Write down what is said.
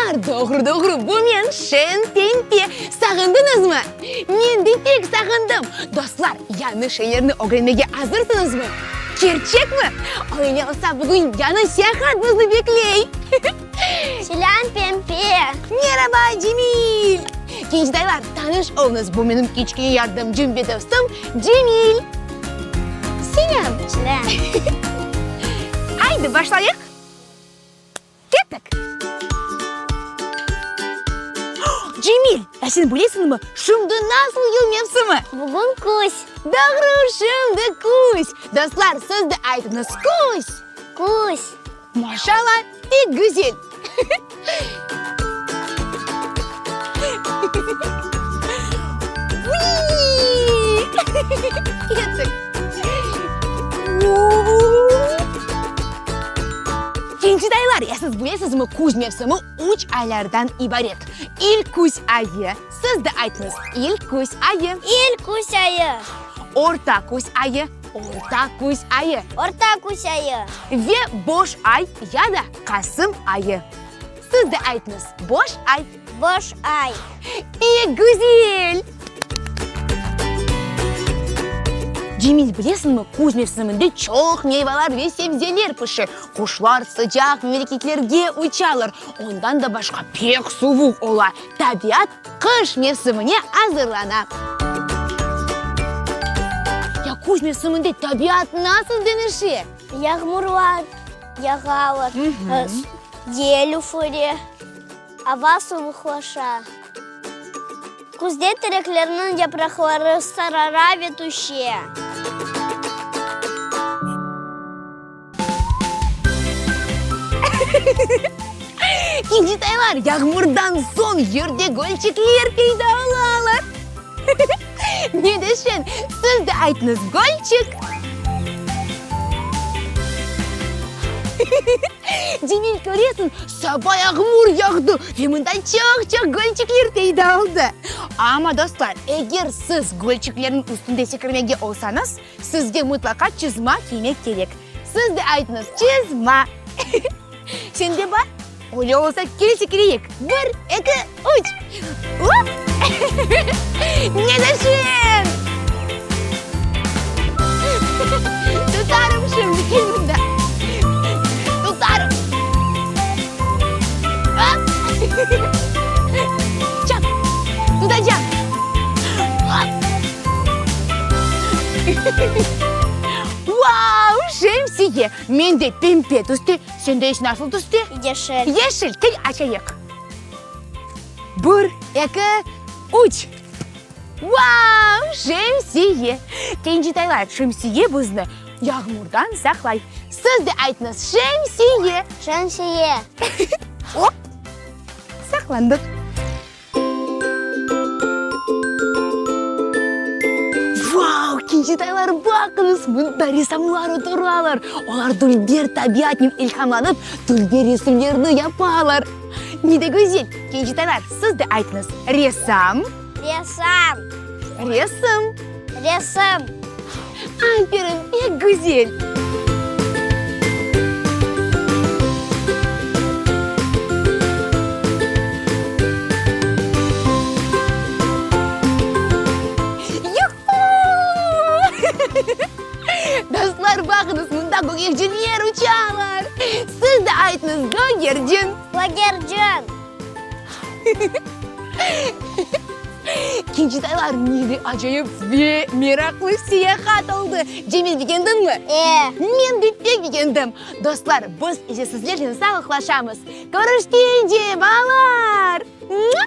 Dostlar, doğru-doğru, bu men, Şen Pempe. Sağındıñızmı? Men de pek sağındım. Dostlar, yañı şeylerni ögrenmege azırsıñızmı? Kerçekmi? Öyle olsa, bugün yañı seyahat bizni bekley. Selâm, Pempe! Meraba, Cemil! Genç dayılar, tanış oluñız, bu menim kiçkene yardımcım ve dostum Cemil. Selâm! Selâm! Aydı, başlayıq! Kettik! Cemil, ya sen bilesiñmi, şimdi nasıl yıl mevsimi? Bugün küz. Doğru, şimdi küz. Dostlar, siz de aytıñız, küz! Küz! Maşallah, pek güzel! Kettik! Genç dayılar, ya siz bilesizmi, küz mevsimi üç aylardan ibaret. İlk küz ayı, siz de aytıñız, ilk küz ayı. İlk küz ayı. Orta küz ayı, orta küz ayı. Orta küz ayı. Ve boş ay ya da qasım ayı. Siz de aytıñız, boş ay. Boş ay. Pek güzel! Cemil, bilesiñmi, küz mevsiminde çoq meyvalar ve sebzeler pişe. Quşlar sıcaq memleketlerge uçalar. Ondan da başqa pek suvuq ola. Tabiat qış mevsimine azırlana. Ya küz mevsiminde tabiat nasıl deñişe? Yağmurlar yağalar, yel üfüre. Ava suvuqlaşa. Küzde tereklerniñ yapraqları sarara ve tüşe. Kincitaylar, yağmurdan soñ yerde gölçikler peyda olalar. Ne deşen, siz de aytıñız, gölçik. Cemil, köresiñ, saba yağmur yağdı ve mında çoq-çoq gölçikler peyda oldı. Amma, dostlar, eger siz gölçiklerniñ üstünde sekirmege olsañız, sizge mıtlaqa çızma kiymek kerek. Siz de aytıñız, çızma! Sende bar? Öyle olsa, kel sekireyik. Bir, eki, üç! Op! Ne deşin? Tutarım şimdi, kel mında. Tutarım. Op! Çap! Tutacam. Op! Vau, şemsiye! Mende pembe tüste, sende ise nasıl tüste? Yeşil. Yeşil, kel açayıq. Bir, eki, üç. Vau, şemsiye! Kencitaylar, şemsiye bizni yağmurdan saqlay. Siz de aytıñız, şemsiye! Şemsiye! Op, saqlandıq. Vau, kincitaylar, baqıñız, mında ressamlar oturalar. Olar dülber tabiatnen ilhamlanıp, dülber resimlerni yapalar. Ne de güzel! Kincitaylar, siz de aytıñız, ressam. Ressam. Resim. Resim. Aferin, pek güzel! Yuhuu! Dostlar, baqıñız, mında gögercinler uçalar! Siz de aytıñız, gögercin! Gögercin! Kincitaylar, ne de acayip ve meraqlı seyahat oldı! Cemil, begendiñmi? E. Men de pek begendim! Dostlar, biz ise sizlernen sağlıqlaşamız. Körüşkence, balalar! Mua!